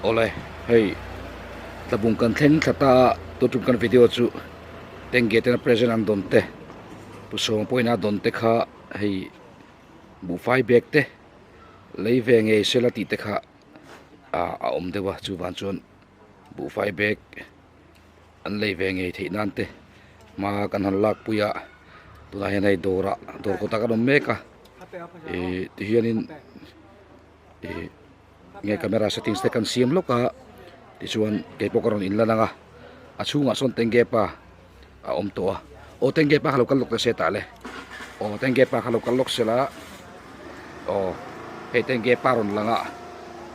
Awle hei tlabung kan thleng thla ta a tun tum kan video chu tengge tena present an dawn te pu sawma pawhin a dawn te kha hei buhfai bag te lei ve ngei sela tih te kha ah a awm deuh a chuvang chuan buhfai bag an lei ve ngei theih nan te hma kan han lak pui a tunah hian hei dawrah dawr kawtah kan awm mek a ih tihianin ih nge camera settings te kan siam lawk a tichuan keipawh ka rawn in lan ang a a chhungah sawn tengge pa a awm tawh a aw tengge pa kha lo kal lawk ta se tah le aw tengge pa kha lo kal lawk sela aw hei tengge pa rawn lang a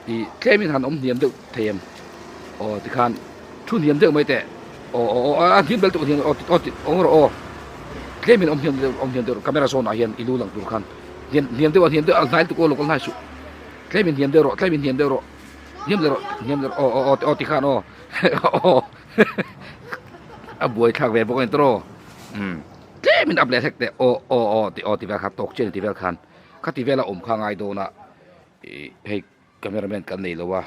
ih tlem in han awm hniam deuh thei em aw tikhan thu hniam deuh mai teh aw aw aw a hniam bel tawh hniam aw aw awm rawh aw tlem in awm hniam deuh awm hniam deuh camera zawn ah hian i lu lang tur khan hniam hniam deuh a hniam deuh a hnai lutuk aw lo kal hnai suh tlem in hniam deuh rawh tlem in hniam deuh rawh hniam deuh rawh hniam deuh rawh aw aw aw aw tikhan aw aw a buai thlak ve bawk a ni tawh umm tlem in up leh hlek teh aw aw aw tih aw ti vel kha tawk chian ti vel khan khati vela awm kha ngai dawn a ih hei camera man kan nei lo a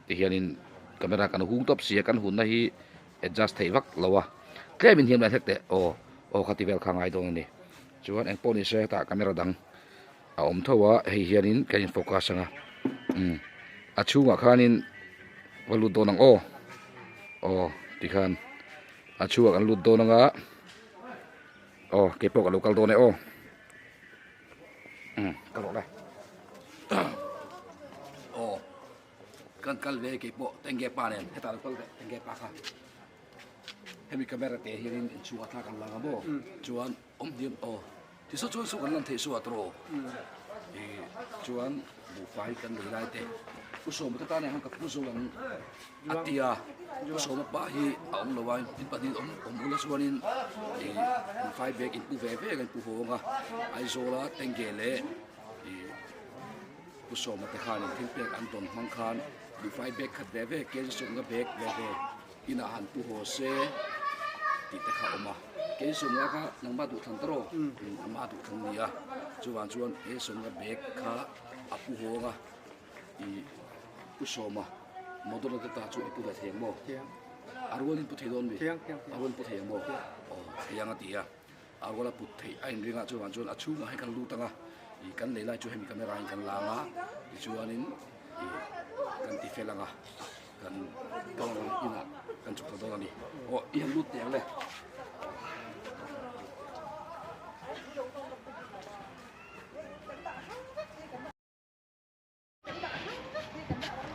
tihianin camera kan hung tawp si a kan hunna hi adjust theih vak lo a tlem in hniam leh hlek teh aw aw khati vel kha ngai dawn a ni chuan eng pawh ni se hetah camera dang a awm tho a hei hianin kan in focus ang a umm a chhungah khanin va lut dawn ang aw aw tikhan a chhungah kan lut dawn ang a aw keipawh ka lo kal dawn e aw umm ka rawh le aw kan kal ve keipawh tengge pa nen hetah lo kal leh tengge pa kha hemi camera te hianin inchhungah thla kan lang a maw chuan awm hniam aw. Tisaw chuan saw kan lan theih suah tawh ih chuan buhfai kan lei lai te Pu Sawma te tan hian ka pu zo ang a ti a Pu Sawma pa hi a awm lo a in pahnih awm awm ula chuanin ih buhfai bag in pu ve ve ang in pu haw ang a Aizawla Tengge leh ih Pu Sawma te khanin thil pek an dawn hmang khan buhfai bag khat ve ve kg sawmna bag ve ve. Inah han pu haw se tih te kha a awm a, kei sawmna kha nangmah duhthlan ta rawh, amah duhthlan a ni a, chuvang chuan he sawmna bag kha a pu hawng a, ih pu sawma motor te ta chu i pu ve thei ang maw? A rualin pu thei dawn mi? A rualin pu thei ang maw? Aw thei ang a ti a, a ruala put theih a inring a, chuvang chuan a chhungah hi kan lut ang a, ih kan lei lai chu hemi camera in kan lang a, tichuanin ih kan ti fel ang a. Kan kal inah kan chhuk ta dawn a ni. Aw i han lut teh ang le.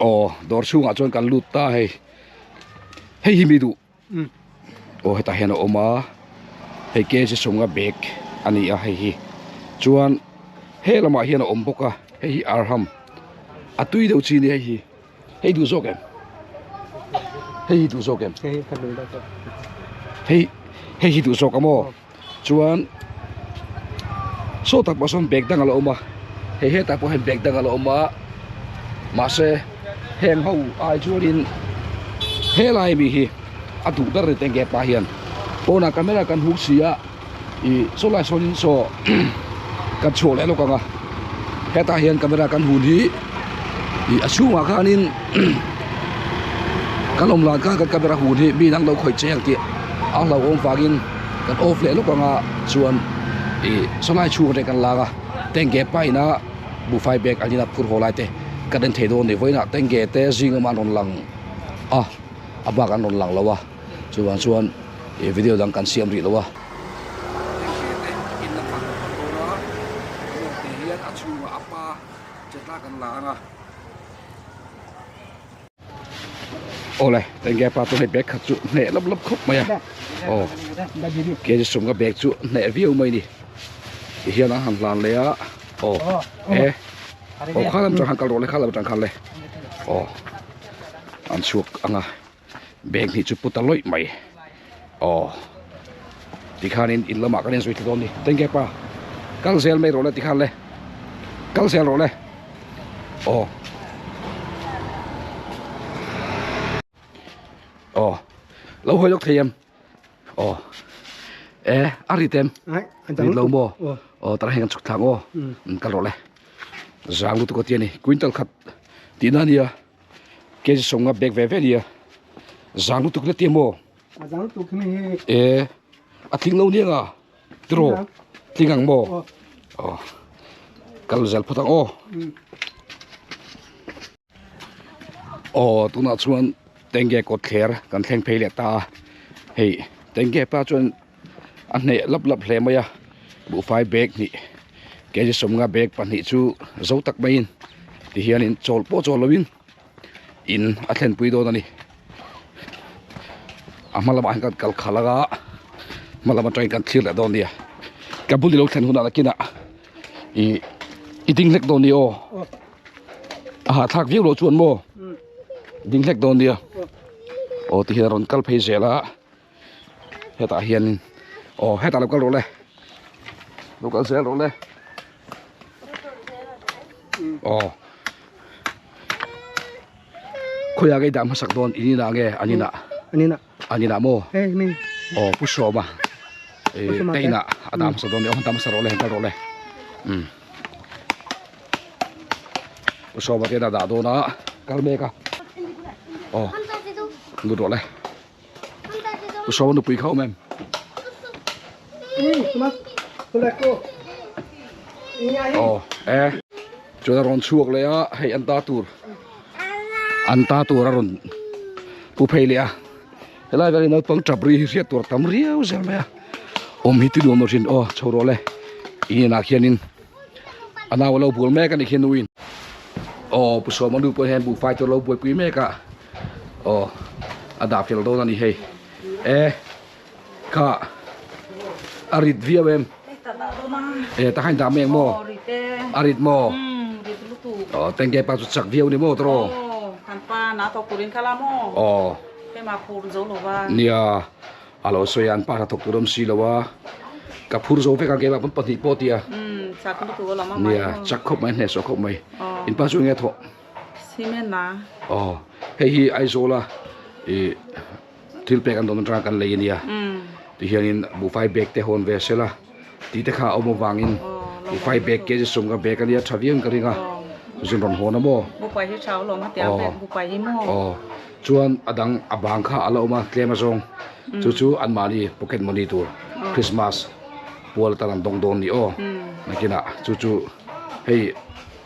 Aw dawr chhungah chuan kan lut ta hei. Hei hi mi duh. Aw hetah hian a awm a. Hei kg sawmnga bag a ni a hei hi. Chuan he lamah hian a awm bawk a. Hei hi arham a tui deuh chi a ni hei hi. Hei duh zawk em? Hei hi duh zawk em? Hei ka duh zawk. Hei hei hi duh zawk amaw? Chuan saw tak pawh sawn bag dang a la awm a. Hei hetah pawh hian bag dang a la awm a. Mahse heng ho ai chuanin helai mi hi a duh ber ni tengge pa hian pawnah camera kan huk si a ih saw lai sawnin saw kan chhuah leh lawk ang a hetah hian camera kan hun hi ih a chhungah khanin kan awm lah khan kan camera hun hi mi dang lo khawih che ang tih a hlauhawm vangin kan off leh lawk ang a chuan ih saw lai chhung atang kan lak a tengge pa ina buhfai bag an ina phur haw lai te kan en thei dawn a ni vawiinah tengge te zing awmah an rawn lang a a bak an rawn lang lo a chuvang chuan ih video dang kan siam rih lo a. Awle tengge pa chu hei bag khat chu hneh lap lap khawp mai a aw kg sawmnga bag chu hneh viau mai a ni tihian an han hlan leh a aw e aw kha lam atang khan kal rawh le kha lam atang khan le aw an chhuak ang a. Bag hnih chu put a lawih mai aw tikhanin in lamah kan inzui thla dawn a ni tengge pa kal zel mai rawh le tikhan le kal zel rawh le aw aw lo hawi lawk thei em aw e a rit em rit lo maw aw tah hian kan chhuk thlang aw kal rawh le zang lutuk a ti a ni quintal khat tihna a nia. Kg 50 bag ve ve nia. Zang lutuk la ti maw? A zang lutuk hi hi. E a tling lo nia nga. Tiro tling ang maw? Aw. Kal zel phawt ang aw. Aw tunah chuan Tengge kawt thler kan thleng phei leh ta a. Hei Tengge pa chuan a hneh lap lap hle mai a buhfai bag hnih kg 50 bag pahnih chu zo tak maiin tihianin chawl pawh chawl lovin in a thlenpui dawn a ni a hma lamah hian kan kal khalh anga hma lam atangin kan thlir leh dawn a nia ka bul ilo thlen hunah nakinah ih i ding hlek dawn a ni aw a hahthlak viau loh chuan maw ding hlek dawn a nia aw tihian a rawn kal phei zel a. Hetah hianin aw hetah lo kal rawh le lo kal zel rawh le aw khawiah nge i dah hmasak dawn in inah nge an inah an inah an inah maw hei mi aw pu sawma te inah a dah hmasa dawn aw dah hmasa rawh le kal rawh le um pu sawma te inah a dah dawn a kal mek a aw lut rawh le. Pu Sawma nupui kha awm em? Aw e chuan a rawn chhuak leh a hei an ta tur an ta tur a rawn pu phei leh a helai vel hi naupang tap ri hi hriat tur a tam riau zel mai a awm hi ti nuam lo thin aw chho rawh le in inah khianin a nau a lo bual mek a ni khi nuin aw Pu Sawma nu pawh hian buhfai tur a lo buaipui mek a. Aw a dah fel dawn a ni hei e kha a rit viau em e ta khain dah mek maw a rit maw aw tengke pa chu chak viau ni maw tawrh aw nia a lo sawi a an pa hnathawk tur awm si lo a ka phur zo vek a keimah pawn pahnih pawh tia nia chak khawp mai hnehsawh khawp mai in pa chu enge thawh. Cement a. Aw hei hi Aizawl a ih thil pek an dawn atanga kan lei a nia tihianin buhfai bag te hawn ve sela tih te kha a awm avangin buhfai bag kg 50 bag a nia tha viau in ka ring a zun rawn hawn a maw Buhfai hi tha alawm hetiang bag buhfai hi maw Aw chuan a dang a bang kha a la awm a tlem azawng chu chu anmahni pocket money tur Christmas pual atan an dawng dawn a ni aw nakinah chu chu hei.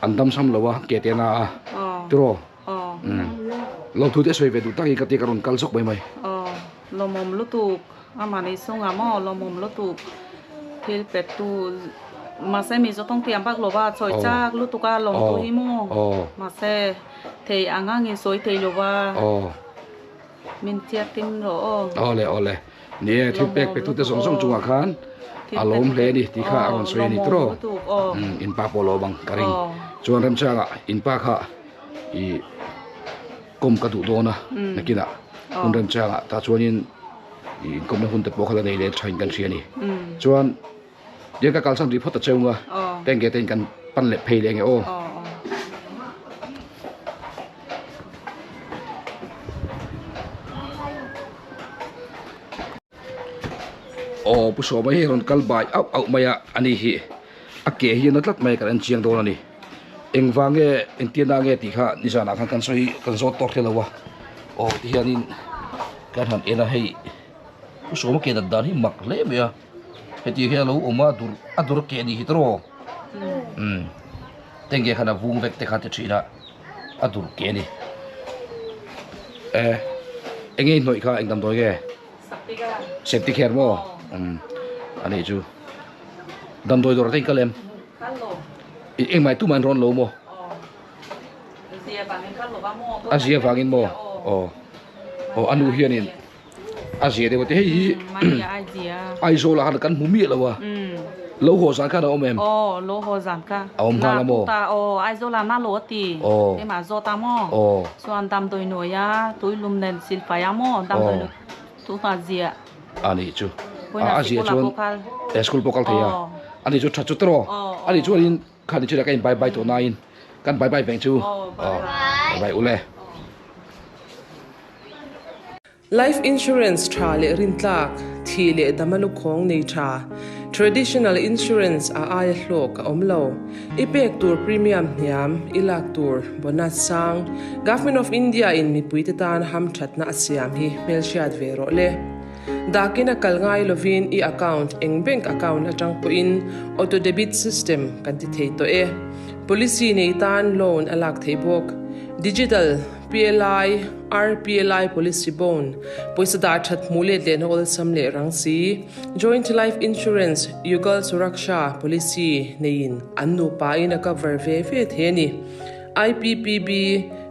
An dam sam lo a, ke te na a, tiraw? Lo thu te sawi ve duh tak hi ka ti ka rawn kal zawk mai mai. Aw, lawmawm lutuk, amah ni chungah maw lawmawm lutuk thil pet tu mahse mi zawtawng tiam bak lo va sawi chak lutuk a lawm tu hi maw mahse thei ang angin sawi thei lo va min chiat tim rawh aw. Aw le aw le, ni e thil pek pe tu te zawng zawng chungah khan a lawm hle a ni tih kha a rawn sawi a ni tiraw in pa pawh lawm ang ka ring chuan remchangah in pa kha ih kawm ka duh dawn a nakinah hun remchangah tah chuanin ih inkawmna hun te pawh kha la nei leh thain kan hria a ni chuan Tiang ka kalsan rih phawt ta cheu nga tengge te in kan pan leh phei leh nge aw. Aw Pu Sawma hi rawn kal bai auh auh mai a ani hi a ke hi a na tlat mai kan en chiang dawn a ni engvang nge engtian ah nge tih kha nizanah khan kan sawi kan zawt tawk hle lo a aw tihianin kan han en a hei Pu Sawma ke dat dan hi mak hle mai a. Heti hian a lo awm a dur a dur keh ni hi tawrh umm tengge khan a vung vek te kha ti thin a a dur keh a ni e eng nge i hnawih kha eng damdawi nge septic her maw umm a nih chu damdawi dawr te in kal em engmah tumah an rawn lo maw a zia vangin maw aw aw a nu hianin. A zia deuh a ti hei hi Aizawl ah khan kan hmu miah lo a lo haw zan khan a awm em? Aw lo haw zan kha a awm nghal a maw? Aw Aizawl ah na lo a ti keimah zawt a maw chuan damdawi nawi a tuilum nen silfai a maw damdawi nawi tu hma zia a nih chu a zia chuan school pawh kal thei a a nih chu tha chu tawh a nih chuan in Kha ni chu ka in bye bye tawh nain kan bye bye veng chu aw bye bye ule. Life insurance tha leh rintlak, thih leh dama lukhawng nei tha. Traditional insurance a aia hlawk a awm lo. I pek tur premium hniam, i lak tur bonus sang. Government of India in mipuite tan hamthatna a siam hi hmelhriat ve rawh le. Dakin a kal ngai lovin i account eng bank account atang pawhin auto debit system kan ti thei tawh e. Policy nei tan loan a lak theih bawk. Digital PLI, RPLI policy bond, pawisa dah that hmuh let lehna awlsam leh rang si, Joint Life Insurance, Yugal Suraksha policy neiin an nupa in a cover ve ve thei a ni. IPPB,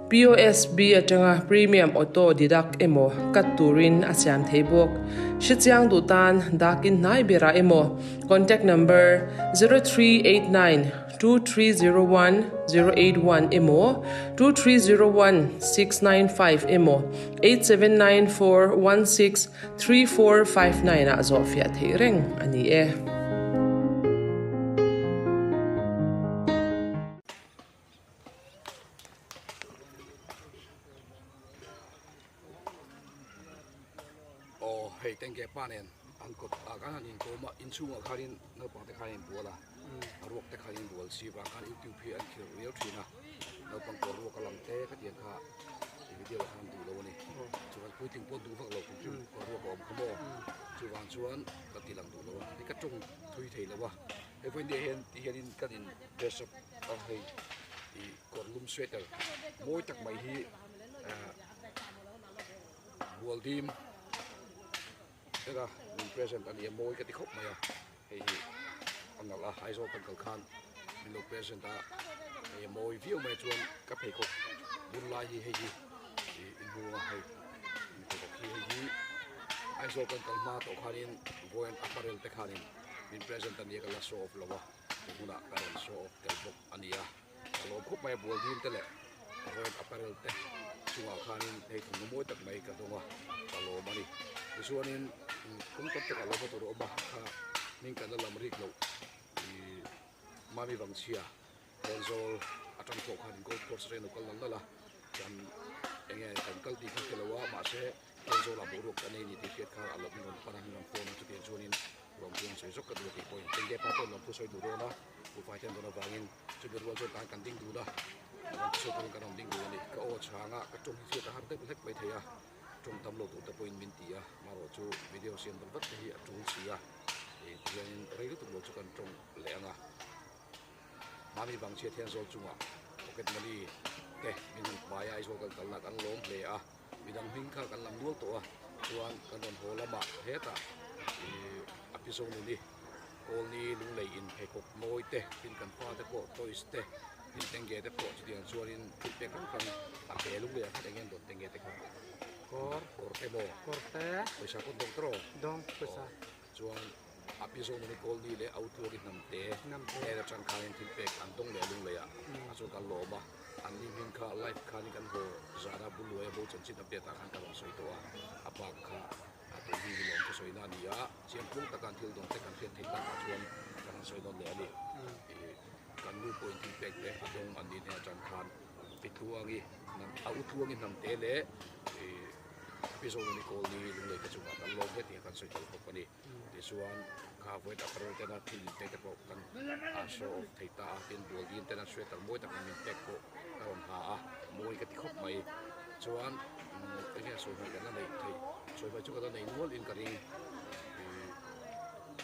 POSB atanga premium auto deduct emaw cut turin a siam thei bawk. Hrechiang duh tan dakin hnai berah emaw contact number 0389 2301 081 emaw 2301 695 emaw 8794 16 3459 ah zawhfiah theih reng a ni e. Aw hei tengge pa nen an kawt ah khan an inkawm a inchhungah khanin naupang te khan an inbual a a ruak te khan an inbual si vang khan youtube hi an khirh riau thin a naupang kawr ruak a lang te khatiang kha video ah khan an duh lo a ni chuan puitling pawh an duh vak lo kum hrim kawr ruak a awm kha maw chuvang chuan ka ti lang duh lo a hei ka tawng thui thei lo a hei vawiin hian ti hianin kan in dress up a hei ih kawr lum sweater mawi tak mai hi ah bual dim tena min present a ni a mawi ka ti khawp mai a hei hi a nalh a Aizawl kan kal khan min lo present a hei a mawi viau mai chuan ka pheikhawk bun lai hi hei hi ih inhung a hei pheikhawk hi hei hi Aizawl kan kal hma tawh khanin vawiin apparel te khanin min present a nia ka la show off lo a. Chu hmunah ka rawn show off tel bawk a ni a, ka lawm khawp mai a bual dim te leh red apparel te chungah khanin hei thawmhnaw mawi tak mai ka dawng a, ka lawm a ni. Tichuanin kawng tam takah lawmna tur a awm a, kha hming kan la lam rik loh ih Mami Vangchhia Thenzawl atang pawh khan golf course atangin a lo kal nal nal a, kan enge kan kal tih kha hre lo a mahse Thenzawl ah boruak kan nei a ni tih hriat kha a lawm in rawn pan a, min rawn phone a chutiang chuanin Lawmthu an sawi zawk ka duh a tih pawhin Tengge pa pawhin lawmthu sawi duh dawn a, buhfai te an dawn avangin chumi rual chuan tan kan ding dun a, lawmthu sawi turin kan rawn ding dun a ni. Ka aw chhanga ka tawng hi hriat a har deuh hlek mai thei a, tawng tam lo tur te pawhin min ti a, marawh chu video siam vat vat te hi a tul si a, tihianin rei lutuk lo chu kan tawng leh ang a. Mami Vangchhia Thianzawl chungah pocket money te min han pai a, Aizawl kan kalna kan lawm hle a. Midang hming kha kan lam nual tawh a, chuan kan rawn haw lamah hetah ih a pi zawng nuni Kawlni lunglei in pheikhawk mawi te tin kan pa te pawh toys te tin tenge te pawh chutiang chuanin thil pek hrang hrang a pe lunglei ah khan eng nge an dawn tenge te kha Kawr kawr te maw kawr te pawisa pawh an dawng tawh dawng pawisa chuan a pi zawng nuni Kawlni leh a utluak i hnam te hnen atang khanin thil pek an dawng leh lunglei ah a chuan kan lawm a. An ni hming kha live khanin kan haw zana Buluaia bo chanchin update ah khan ka rawn sawi tawh a, a bak kha a tui hming hi lawm ka sawina a ni a, chiang pung taka an thil dawn te kan hriat theih takah chuan ka han sawi nawn leh a ni. Ih kan nu pawhin thil pek te a dawng an ni hnen atang khan Pitluangi hnam a Utluangi hnam te leh ih Pi Zonuni Kawlni Lunglei te chungah kan lawm hle tih kha kan sawi tel bawk a ni. Tichuan kha vawi tak rel tena thil in pek te pawh kan show off thei ta a, tin bual din tena sweater mawi tak min pek pawh ka rawn ha a, mawi ka ti khawp mai. Chuan eng nge sawi hmaih kan la neih theih, sawi hmaih chu kan la nei nual in ka ring.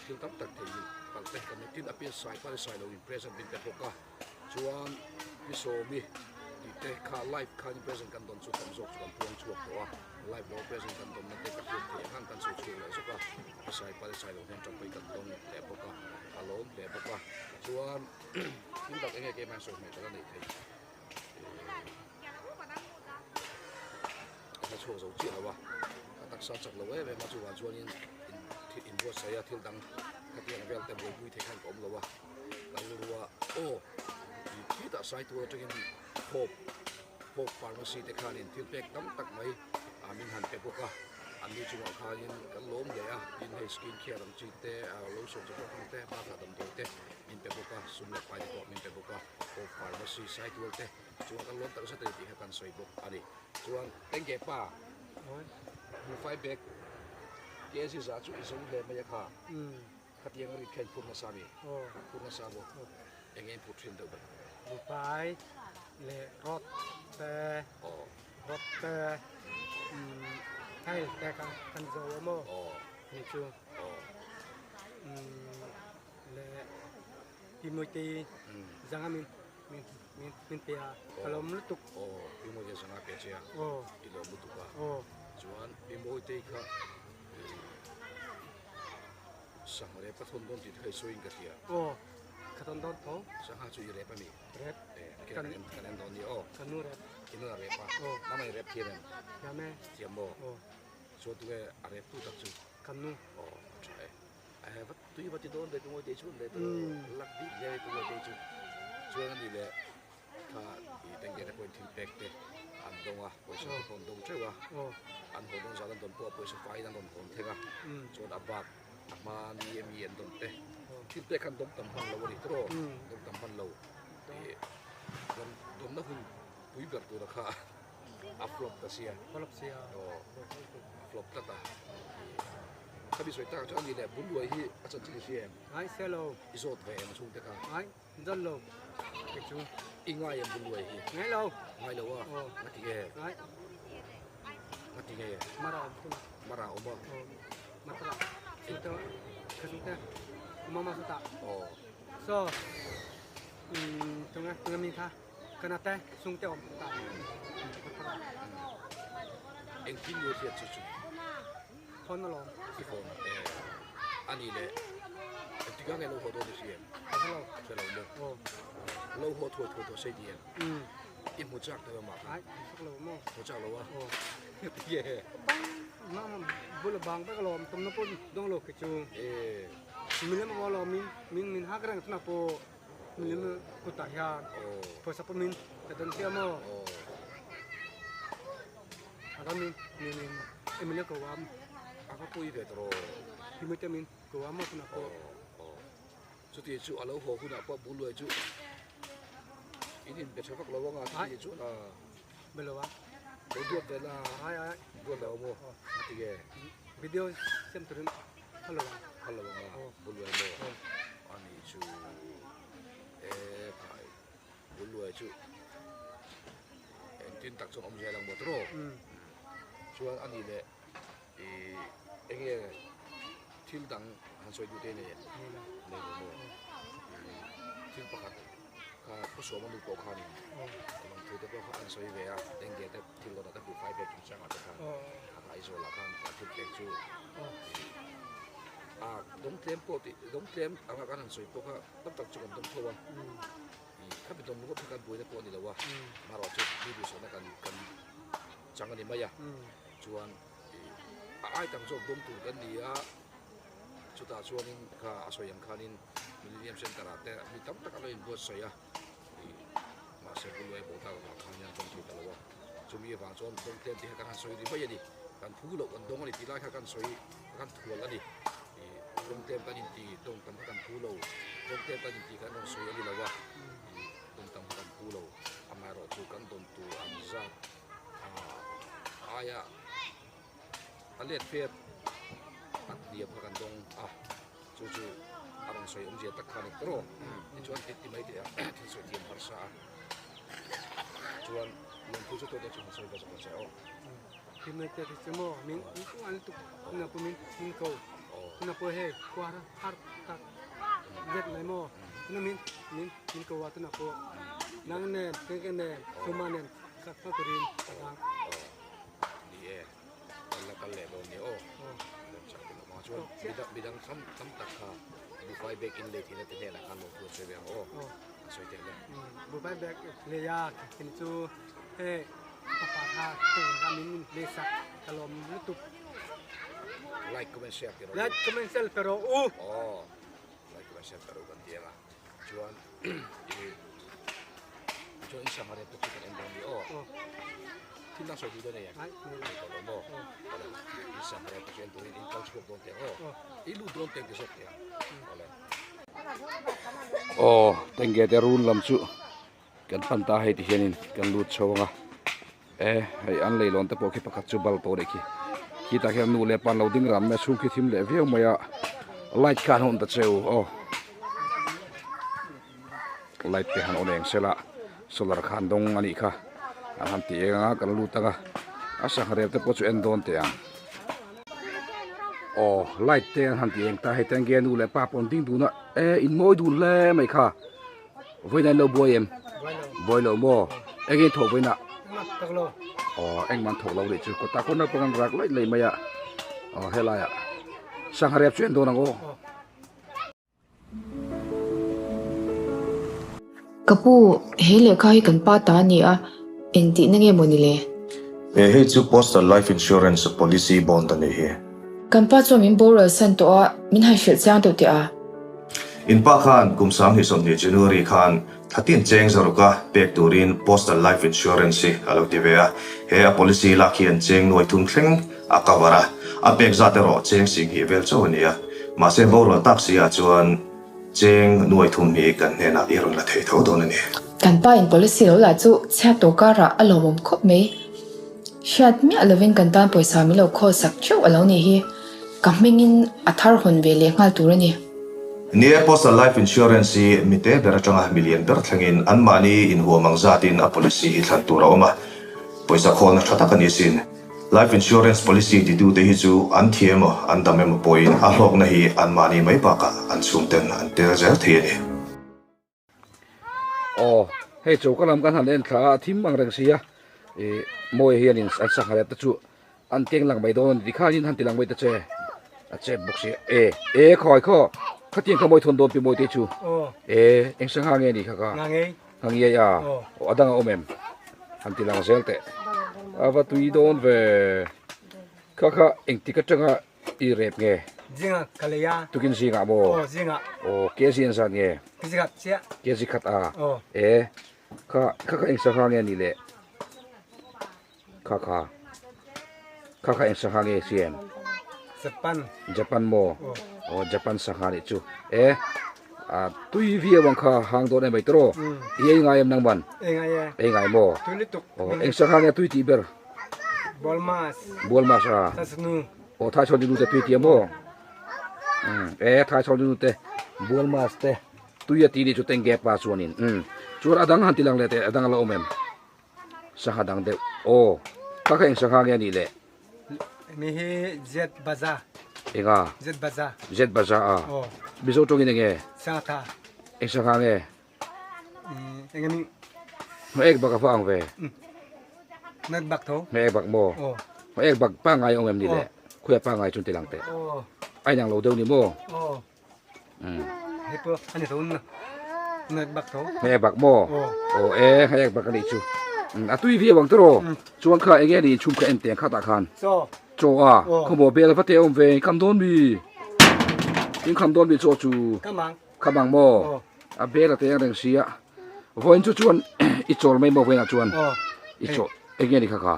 Thil tam tak thei palh te kan nei, tin a pian sai pal sai lo in present min pe bawk a. Chuan Pi Sawmi tih te kha live khan present kan dawn chu tam zawk chu kan puang chhuak tawh a, live lo present kan dawn na te ka hriat theih ang khan kan sawi chhuak leh zawk a, Pi Sai Pal Sai lo hian tanpui kan dawng leh bawk a, a lawm hle bawk a, chuan thil dang eng nge keimah hian sawi hmeh ka la neih theih ka hre chhuak zo chiah lo a, ka taksa chak lo em em a chuvang chuanin inbuatsaih a thil dang khatiang vel te buaipui thei khan ka awm lo a. Kan rua aw tih khitah sai tur atangin Hope Hope Pharmacy te khanin thil pek tam tak mai ah min han pe bawk a, an ni chungah khanin kan lawm hle a, tin hei skin care ang chi te ah lo sawm zawk zawk ang te bakah damdawi te min pe bawk a, sum leh pai te pawh min pe bawk a, Hope Pharmacy sai tual te chungah kan lawm tak zet a ni tih kha kan sawi bawk a ni. Chuan Tengge pa buhfai bag kg za chu i zo hle mai a kha. Khatiang a rit kha in phur nasa mi? Phur nasa maw? Eng nge in phur thin deuh ber? Buhfai leh rot te, rot te, hei te kha kan zo a maw? Ni chu leh Timothy zanga min min min pe a, ka lawm lutuk. Aw, Timothy zanga pe che a, i lawm lutuk a. Chuan Timothy kha Sangha rep ka thawn dawn tih te kha i sawiin ka hria. Aw, ka thawn dawn tho. Sangha chu i rep a mi? Rep. Eh, kan kan en dawn ni aw. Ka nu rep. I nu a rep a. Aw. Nangmah i rep thiam em? Thiam e. Thiam maw? Aw. Chuan tunge a rep tu tak chu? Ka nu. Aw, a tha e. Eh, va tui va ti dawn ve tungawi tei chhun ve tawh. Lak bik hle tungawi tei chu. Chuan a ni leh kha i tengge te pawhin thil pek te an dawng a, pawisa te pawh an dawng teuh a. An haw dawn zan an dawn pawh a pawisa faiin an rawn hawn thleng a. Chuan a bak a hma ni ami an dawn te thil pek kha an dawm tam hman lo a ni tawh dawm tam hman lo. Ih dawm dawmna hun pui ber tura kha a flop ta sia. Flop sia. Aw a flop tlat a. Ih khami sawi tak chu a ni leh bul luai hi a chanchin i hria em? Ngai sia lo. I zawt ve em a chhungte kha? Ngai zawt lo kei chu. I ngai em bul luai hi? Ngai lo. Ngai lo a? Aw. Nga ti nge? Ngai. Nga ti nge? Mara awm thung. Mara awm a? Aw. Mara. Chhungte ka chhungte mama chu tah. Aw. So um tunge tunge mi kha kana te chhungte awm tah. Engtin nge hriat chu chu? Phone alawm. I phone e. Ani leh engtikah nge lo haw dawn i hria em? Ka hre lo. Hre lo maw? Aw. Lo haw thuai thuai tawh sei ti em? Um. I hmu chak deuh amah kha? Ai, hmu chak lo maw? Hmu chak lo a? Aw. Tinge? Bang, bul a bang vek alawm, tumna pawh dawng lo khi chu. E. Milim a alawm min min min hak reng chuna pawh milim kutah hian Aw. pawisa pawh min pe dawn sia maw? Aw. A ram min min min Emilia ko am. A va pui ve tawh. Timothy min ko am maw chuna pawh. Aw. Aw. Chuti chu a lo haw hunah pawh bul luai chu in inbe tha vak lo anga chuti chu a be lo a lo duat ve la ai ai duat lo maw a ti nge video siam turin phal lo ang phal lo anga bul luai maw ani chu e phai bul luai chu engtin tak chuan awm zel ang maw tawh chuan ani leh I enge thil dang han sawi duh te nei em? Nei lo maw? I thil pakhat kha Pu Sawma nu pawh khanin lawng thu te pawh kha an sawi ve a, enge te thil rawn ah te buhfai vel chungchangah te khan a Aizawl ah khan a thil pek chu a dawng tlem pawh tih dawng tlem anga kan han sawi pawh kha tam tak chu kan dawng tho a, i khami dawng ringawt kha kan buaina pawh a ni lo a, amaherawhchu mi duhsakna kan kan chang a ni mai a. Chuan a ai tam zawk dawm tur kan ni a, chutah chuanin kha a sawi ang khanin Millennium Centre ah te mi tam tak an lo inbuatsaih a, ih mahse Buluai bo tak avang khan hian an dawng thei ta lo a, chumi avang chuan dawng tlem te hi kan han sawi ri mai a ni, kan phu loh kan dawng a ni tih lai kha kan sawi kan thual a ni, ih dawng tlem kan inti dawng tam kha kan phu lo, dawng tlem kan inti kan rawn sawi a ni lo a, ih dawng tam kha kan phu lo, amaherawhchu kan dawn tur ang zat. Aia a let pet a hniam kha kan dawng a chu chu a rawn sawi awmzia tak kha a ni tawh tichuan thil ti mai teh a thil sawi thiam harsa a chuan lawmthu chu tawh te chu han sawi ve zawk che aw. Ti mai teh chu maw min an tuk na pu min min ko na pu hei khua har tak zet mai maw na min min min ko a tu na pu nang nen tengke nen suma nen Ka ka turin ka dang. Aw ni e kal la kal leh dawn ni aw lem chak te lawm ang chuan midang midang tam tam tak kha buhfai bag in lei theihna te hnenah khan lawmthu an sawi ve ang aw an sawi teh le. Buhfai bag lei a khin chu hei papa kha hei kha min lei sak ka lawm lutuk. Like comment share ti rawh. Like comment share pe rawh u. Aw like comment share pe rawh kan ti ang a. Chuan i chuan in sangha rep te chu kan en dawn ni aw. Thil dang sawi duh dawn e. Ai nei tawh lo maw. Awle in sangha rep te chu en turin in kal chhuak dawn teh aw. I lut dawn teh ti zawk teh ang. Awle. Aw tenge te run lam chu kan pan ta hei ti hianin kan lut chho anga e hei an leilawn te pawh khi pakhat chu bal tawh leh khi khitah khian nu leh pa an lo ding ram mai a chhung khi thim leh viau mai a. Light kha an hawn ta cheu aw light te han on eng sela solar kha an dawng a nih kha an han ti eng a kan lut ang a a sangha rel te pawh chu en dawn teh ang aw light te an han ti eng ta hei tenge nu leh pa pawh an ding dun a e in mawi dun hle mai kha vawiin a in lo buai em buai lo maw eng in thawh vawiin ah aw engmah an thawk lo nih chu kawtah khawn naupang an rak laih laih mai a aw helai ah sangha rep chu en dawn ang aw. Ka pu, he lehkha hi kan pa ta a ni a, engtihna nge maw ni le? He hei chu Postal Life Insurance Policy Bond a nih hi. Kan pa chuan min boral san tawh a, min han hrilh chiang deuh teh a. In pa khan kum 2020 January khan thlatin cheng zaruka pek turin Postal Life Insurance hi a lo ti ve a. He a policy lak hian cheng nuai thum thleng a cover a, a pek zat erawh cheng singhnih vel chauh a ni a. Mahse boral tak si ah chuan cheng nuai thum hi kan hnenah i rawn la thei tho dawn a ni. Kan pa in policy lo lah chu chhiat tawh karah a lawmawm khawp mai. Hriat miah lovin kan tan pawisa min lo khawl sak theuh a lo nih hi. Ka hmingin a thar hawn ve leh nghal tur a ni. Ni e, Postal Life Insurance hi mite ber atanga milian ber thlengin anmahni inhuam ang zatin a policy hi thlan tur a awm a, pawisa khawlna tha tak a ni sin. Life Insurance Policy titute hi chu an thi emaw an dam emaw pawhin a hlawkna hi anmahni mai bakah an chhungten an tel zel thei a ni. Aw hei choka lam kan han en thla a thim ang reng sia ih mawi hianin an sangha leh te chu an keng lang mai dawn a ni tikhanin han ti lang mai ta che a chep bawk sia e e khawi khaw khatiang kha mawi thawn dawn pi mawi te chu e eng sangha nge ni kha ka ngangiai a aw a dang a awm em han ti lang zel teh a va tui dawn ve kha kha engtik atanga I rep nge? Zinga ka lei a. Tukin zingah maw? Aw zingah. Aw kg an zat nge? Kg khat chiah. Kg khat a? Aw. E kha kha kha eng sangha nge ni le? Kha kha kha kha eng sangha nge siam? Japan. Japan maw? Aw. Aw Japan sangha nih chu. E a tui viau ang kha hang dawn em mai tawh. I ei ngai em nang man? Ei ngai e. Ei ngai maw? Tui lutuk. Aw eng sangha nge tui tih ber? Bualmas. Bualmas a. Thasnu. Aw thai chhawn nu te tui tia maw? Um e thai chhawn nu te Bualmas te tui a ti ni chu tenge pa chuanin um chuan a dang han ti lang leh teh a dang a la awm em? Sangha dang deuh aw kha kha eng sangha nge a nih le? Mi hi Jet Baza. Enga? Jet Baza. Jet Baza a. Aw. Mizo tawngin enge? Sangha tha. Eng sangha nge? Eng emi? Hma ek bak a va ang ve. Hma ek bak tho. Hma ek bak maw? Aw. Hma ek bak pangai awm em ni le? Khuia pangai chuan ti lang teh. Aw. A inang lo deuh ni maw? Aw. Hei pawh a ni tho na. Hma ek bak tho. Hma ek bak maw? Aw. Aw e hma ek bak a nih chu. A tui viau ang tawh. Chuan kha enge ni inchhum kha en teng khatah khan. Chaw. Chaw a. Khawmaw bel va te awm ve. Kham dawn mi. In kham dawn mi chaw chu. Kham ang. Kham ang maw? A bel a teng reng sia. Vawiin chu chuan i chawl mai maw vawiinah chuan i chawl eng nge ni kha kha?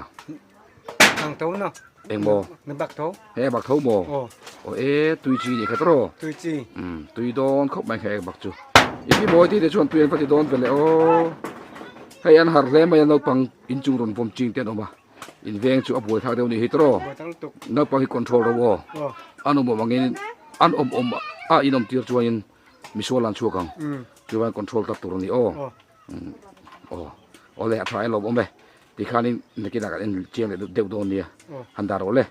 Ang tho na. Eng maw? Na bak tho. He bak tho maw? Aw e tui chi ni kha tawh. Tui chi. Um tui dawn khawp mai kha ek bak chu. I pi mawi ti te chuan tui an va ti dawn ve le aw. Hei an har hle mai a naupang inchung rawn vawm ching te an awm a. In veng chu a buai thlak deuh ni hi tawh. Naupang hi control ro aw. An awm awm angin an awm awm a in awm tir chuanin misual an chhuak ang. Chuan control tak tur a ni aw. Aw aw le a tha e lawm awm e. Tikhanin nakinah kan en chiang leh deuh dawn nia. Han dah rawh le.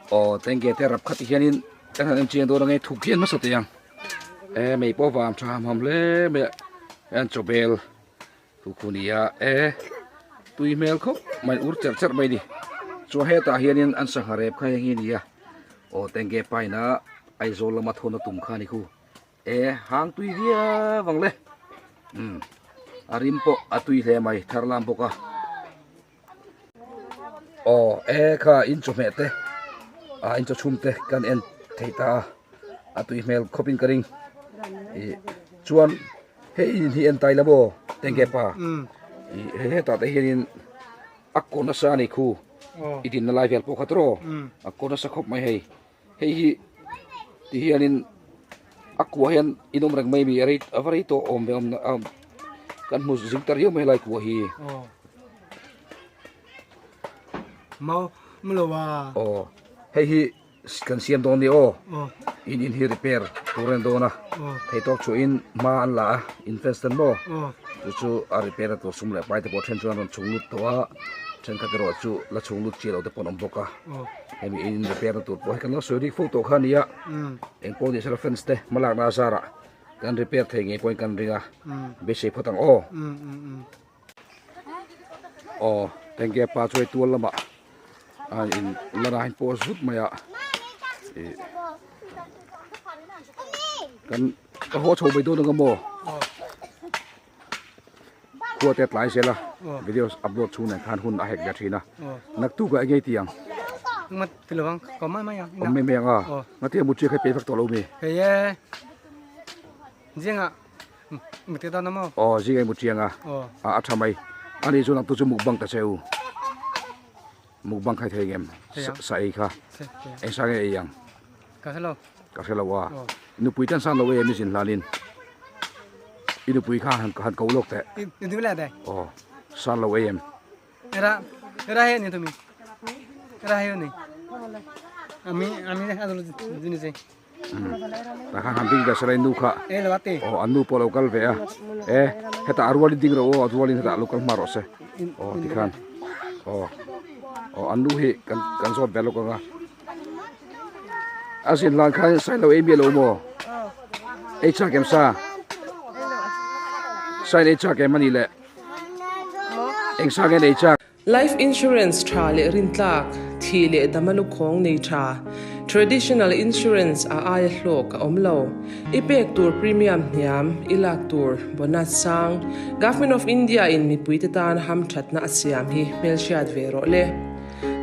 Aw tenge te rap khat hianin kan han en chiang dawn ange thuk hian hmasa teh ang. E mei pawh vam tha ham ham hle mai a. An chawbel Thu nia e tui hmel khawp mai ur cherh cherh mai ni chuan hetah hianin an sangha rep kha heng hi nia aw tenge paina Aizawl lama thawn a tum kha ni khu e hang tui viau ang le um a rim pawh a tui hle mai thar lam bawk a aw e kha in chawhmeh te ah in chawchhum te kan en thei ta a a tui hmel khawp in ka ring ih chuan. Hei in hi en tai la maw tenge pa ih hei hetah te hianin a kaw nasa a ni khu i dinna lai vel pawh kha tawh a kaw nasa khawp mai hei hei hi ti hianin a kua hian in awm reng mai mi a rei a va rei tawh awm ve awm kan hmu zing ta riau mai helai kua hi. Mau mlo a. Aw hei hi. kan siam dawn nia aw in in hi repair tur a ni dawn a theihtawk chhuahin hma an la a in fence ten maw chu chu a repair na tur sum leh pai te pawh then chuan an rawn chhung lut tawh a thenkhat erawh chu la chhung lut chiah lo te pawh an awm bawk a hemi in repair na tur pawh hi kan lo sawi rik fo tawh kha a nia engpawh ni sela fence te hma lakna a zarah kan repair thei ngei pawhin kan ring a beisei phawt ang aw. Aw tengge pa chu hei tual lamah a in lan a in pawh zut mai a ih kan ka haw chho mai dawn ang maw khua te a tlai zel a video upload chhung nen khan hun a hek ve thin a naktuk ah enge i tih ang awm mai mai ang a ngatinge mutria kha i pe vek tawh lo mi. Aw zing ei muthiang a a a tha mai ani chu nangtu chu mukbang ta che u mukbang khai thei ngem sa ei kha eng sa nge ei ang ka hre lo ka hre lo a nupui tan san lo em i zin hlanin i nupui kha han han ko lawk teh aw san lo ei em era era he ni tumi era he ni ami ami jini Tah khan han ding ve sela in nu kha aw an nu pawh a lo kal ve a e hetah a rualin ding rawh u aw a rualin hetah a lo kal hma rawh se aw tikhan aw aw an nu hi kan kan zawt ve lawk ang a a zin hlan khan sai lo ei miah lo maw ei chak em sa sain ei chak em a nih le eng sa nge nei chak. Life insurance tha leh rintlak, thih leh dama lukhawng nei tha, traditional insurance a aia hlawk a awm lo. I pek tur premium hniam, i lak tur bonus sang, Government of India in mipuite tan hamthatna a siam hi hmelhriat ve rawh le.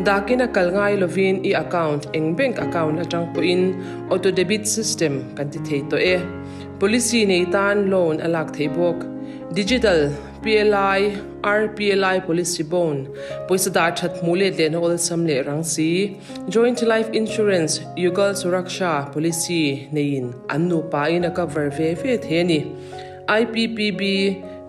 Dakin a kal ngai lovin i account eng bank account atang pawhin auto debit system kan ti thei tawh e. Policy nei tan loan a lak theih bawk. Digital. PLI, RPLI Policy Bond, pawisa dah that hmuh let lehna awlsam leh rang si, Joint Life Insurance, Yugal Suraksha Policy neiin an nupa in a cover ve ve thei a ni. IPPB,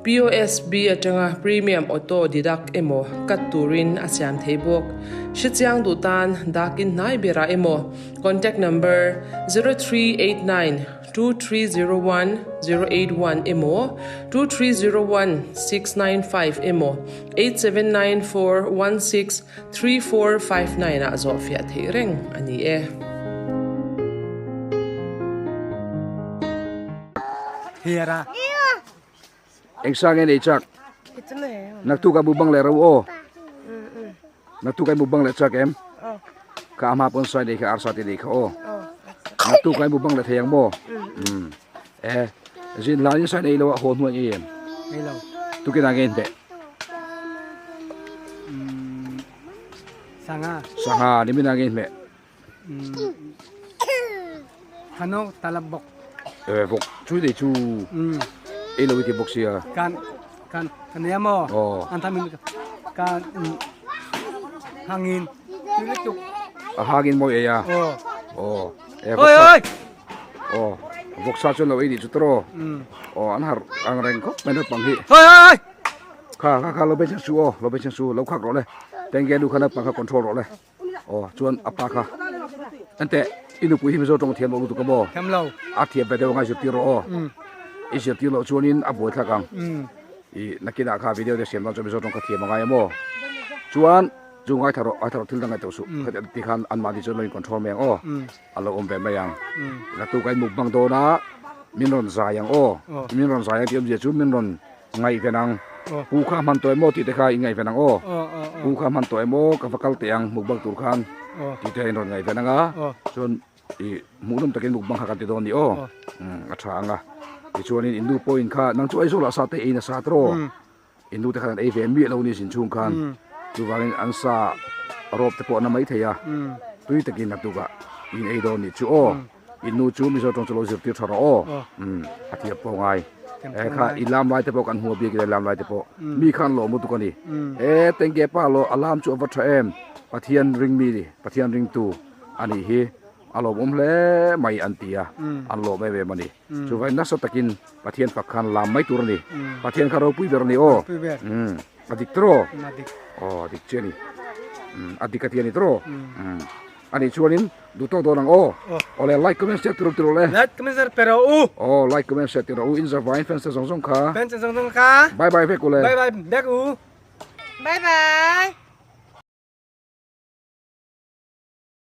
POSB atanga premium auto deduct emaw cut turin a siam thei bawk. Hrechiang duh tan dakin hnai berah emaw contact number 0389 2301 081 emaw 2301 695 emaw 8794 16 3459 ah zawh fiah theih reng a ni e. Eng sa nge nei chak? Naktuk a mukbang leh ro aw. Naktuk ai mukbang leh chak em? Ka ama pawn sai nei kha arsa te nei kha aw. Naktuk ai mukbang leh thei ang maw? Um. E zin hlan in sai nei lo a haw hnuai em? Nei lo. Tukin ah nge in beh? Sangha. Sangha nimin ah nge in hmeh? Hano talap bawk. Eh vok chu nei chu. Ei lo i ti bawk sia. Kan kan kan nia maw? Oh. An thamin kan hangin tu le tuk. A hangin mawi ei a. Oh. Oh. Eh Oi oi. Oh. Vok sa chuan lo ei ni chu tro. Oh an har ang reng khawp mai naupang hi. Oi oi oi. Kha kha kha lo be chang su aw lo be chang su lo khak rawh le. Tengge nu kha naupang kha control rawh le. Aw chuan a pa kha ente i nupui hi Mizo tawng thiam lo lutuk a maw? Thiam lo. A thiam ve deuh anga i zirtir rawh aw. I zirtir loh chuanin a buai thlak ang. I nakinah kha video te siam dawn chuan Mizo tawng kha thiam a ngai a maw? Chuan chu ngaithla rawh ngaithla rawh thil dang ngaihtuah suh. Khati ti khan anmahni chuan lo in control mai ang aw. A lo awm ve mai ang. Naktuk a in mukbang dawn a min rawn zai ang aw. Min rawn zai ang tih awmzia chu min rawn Ngaihven ang. Pu kha hman tawh em aw tih te kha in ngaihven ang aw. Pu kha hman tawh em aw ka va kal teh ang mukbang tur khan tih te in rawn ngaihven ang a. Chuan i hmuhnawm takin mukbang kha kan ti dawn ni aw. A tha ang a. Tichuanin in nu pawhin kha nang chu Aizawl ah sa te ei nasa tawh aw. In nu te khan an ei ve miah lo ni zin chhung khan. Chuvangin an sa rawp te pawh a na mai thei a. Tui takin a tukah in ei dawn nih chu aw. In nu chu Mizo tawng chu lo zirtir tha rawh aw. Umm a thiam pawh ngai. E kha i lam lai te pawh kan hmu a biak in lam lai te pawh mi khan lawm lutuk a ni. E tengge pa lo a lam chu a va tha em. Pathian ring mi ni Pathian ringtu a nih hi a lawmawm hle mai an ti a an lawm em em a ni. Chuvangin nasa takin Pathian fak khan lam mai tur a ni. Pathian kha ropui ber a ni aw. Umm a dik tawh aw. Aw a dik chiah a ni. Umm a dik a ti a ni tawh aw. Umm. Ani chuanin duh tawk dawn ang aw. Awle like comment share tiruk tiruk le. Like comment share pe rawh u. Aw like comment share tiruk u in zavaiin fans te zawng zawng kha. Fans te zawng zawng kha. Bye bye vek u le. Bye bye vek u. Bye bye.